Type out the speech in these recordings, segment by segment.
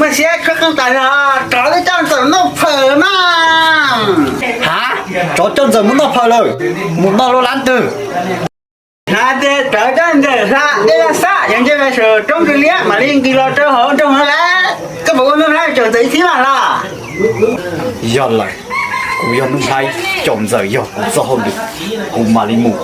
Siab koj qeej tas zog, rov coj Ntxawm noj phaws mas. Ha, rov coj Ntxawm mus noj phaws lawm? Mus noj lub lab twg? Hnav tias rov coj Ntxawm hla dej laj xab, yog ntsej me sawv roob ntws liab mam li nqis los rau hauv nroog no lawm. Koj puas ua Nuj Nplhaib caum Ntxawm ib txhib mas hla? Yog lawm, kuv yog Nuj Nplhaib caum Ntxawm yog kuv txoj hauj lwm, kuv mam li mus.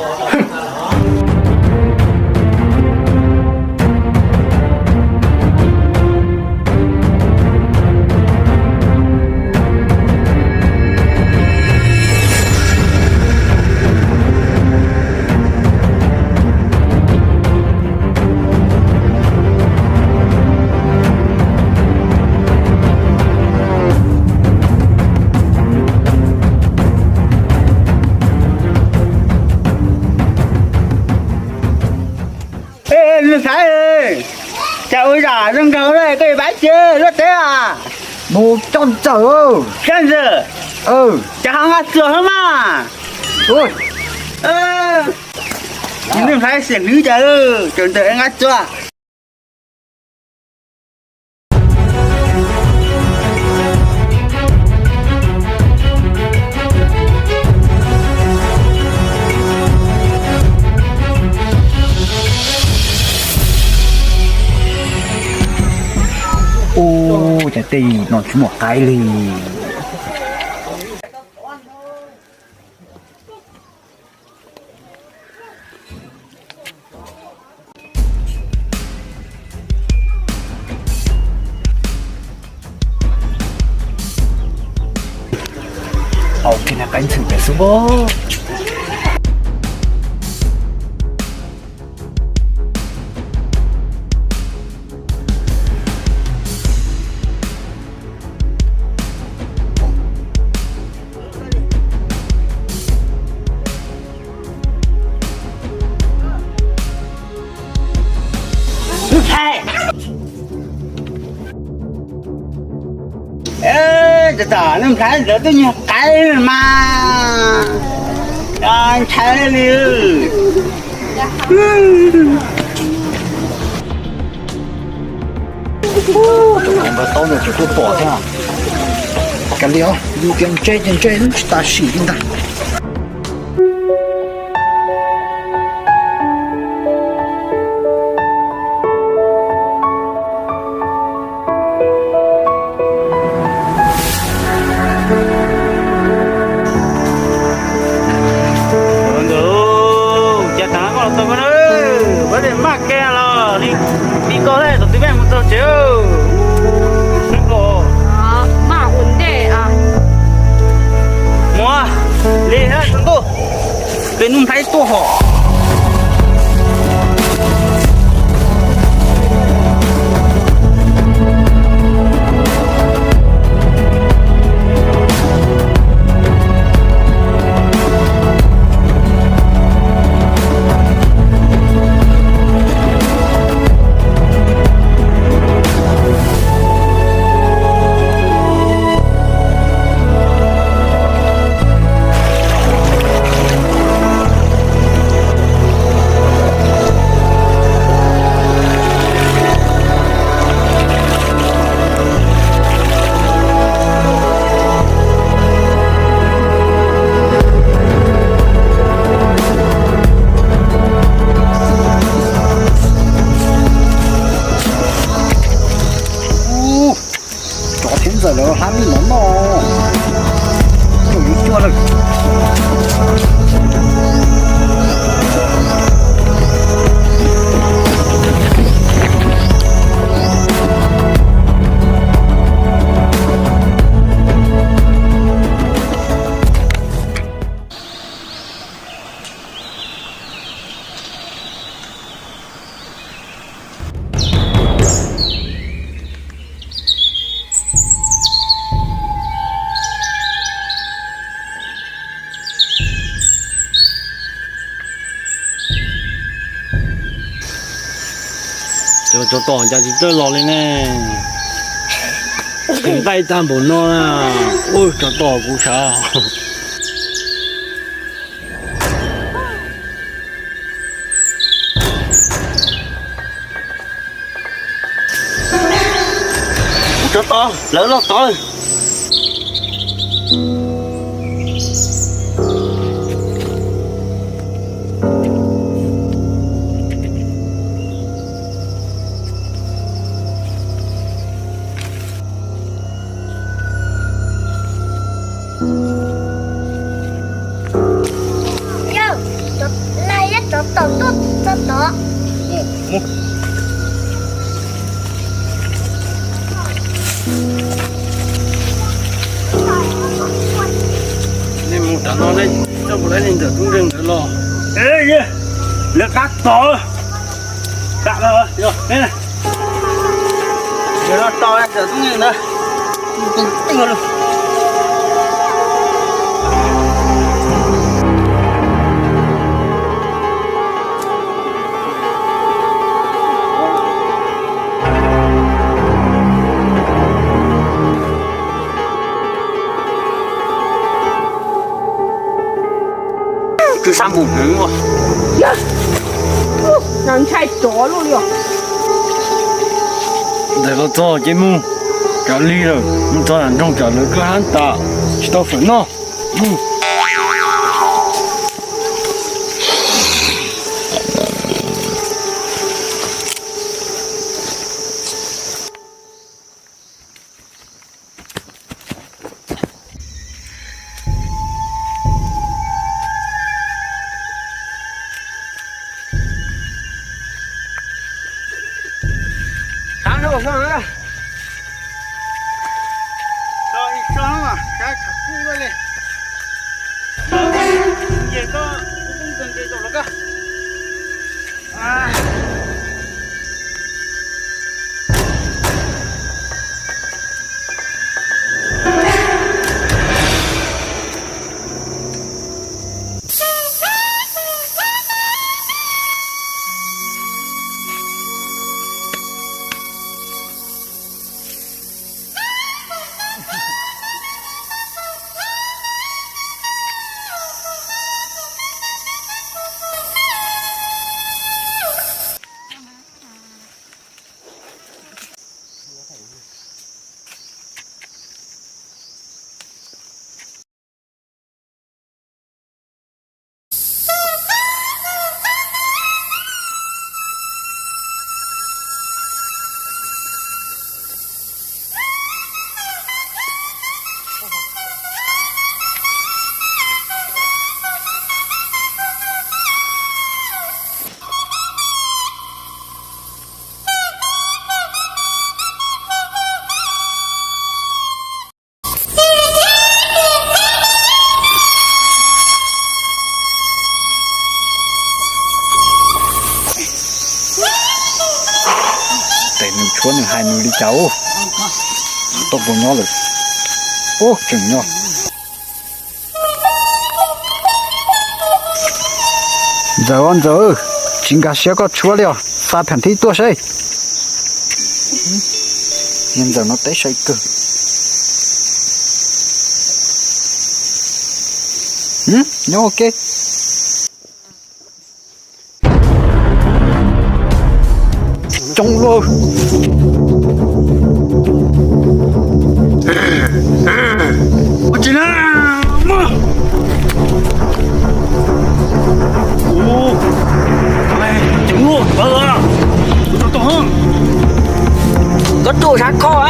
Ej, Nuj Nplhaib, cas ua zam zoo nraug li, koj yuav pab tsev luaj teb a? Mus coj Ntxawm. Coj Ntxawm? Cas ho nqa txuas hov mas. Nuj Nplhaib xiam hlwb cas, caum Ntxawm nqa txuas. Ub, cas tej no tsis muaj qaib li. Au, kiag na, qaib ntxhw pem xwb pob. Nuj Nplhaib, Nuj Nplhaib ntawd twb nyuag qaib mas, ntshai li. Cov npawg taub no tseem tuaj pom thiab. Kav liam, yus tias ntse ces ntse, tsis tas sim li ntag. Ntxawm, cas thaum koj los tau koj na, pab li maj kiag los li, li koj thiab thaum twg peb mus txog tsev. Maj ua ntej. Mus li thiab tus ntuj, peb Nuj Nplhaib tuaj hos. Tsov thiab Ntxawm lawv hab mib mov noj, tsam yuav cuag lawm. Cov tsov tom cas tsis tawm los li ne? Nqaij tag npaum no na. Ua tsov tom kuv sav. Tsov tom, lawv los tom. Yog, lawv yuav tsov tom tuaj txog tod. Nej mus tom no, nej coj kuv lawv ntawm tub nkeeg ntawd los. Lawv qab tom. Tam no, yog, yog los tom ntawm tub nkeeg ntawd. Kwv sab npus hneev ua. Ntshai tsov luaj li os. Ntawm los txog ces mus, kav li lawm, mus txog nram nroog tsam lawv kawg hab tas, tsis tau fawm noj. Tes nws tshuav nws hais nws li cas ub. Tau puas nyob lawm. Ub, tseem nyob. Ntxawm, ntxawm, tsis nkag siab koj tshuab li os, xa pham thib tuaj seb. Niag ntxawm no teb sai kawg. Nyob ua ke. Coob luaj. Ua tsis na. Ua, tseem luaj, tau tau. Nkawd tuaj sab koj.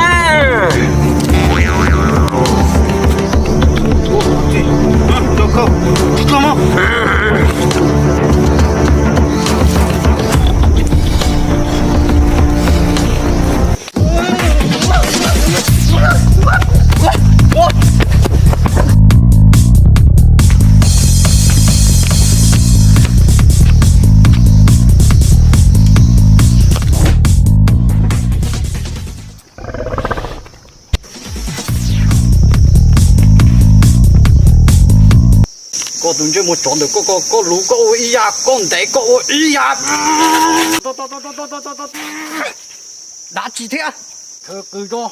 Koj tus ntsej muag tsov ntawm koj, koj, koj luv koj ua ib yam, koj ntev koj ua ib yam. Dab tsi thiab? Khaws qws tso.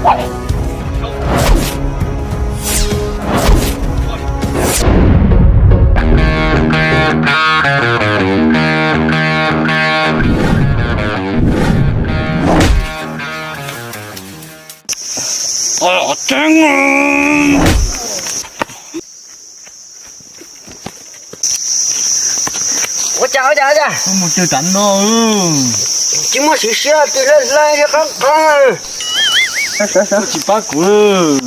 Ua cas, ua cas, ua cas? Mus twg tam no? Tsis muaj siv siab, twb hlab hlab qab qab. Tsis pab kuv.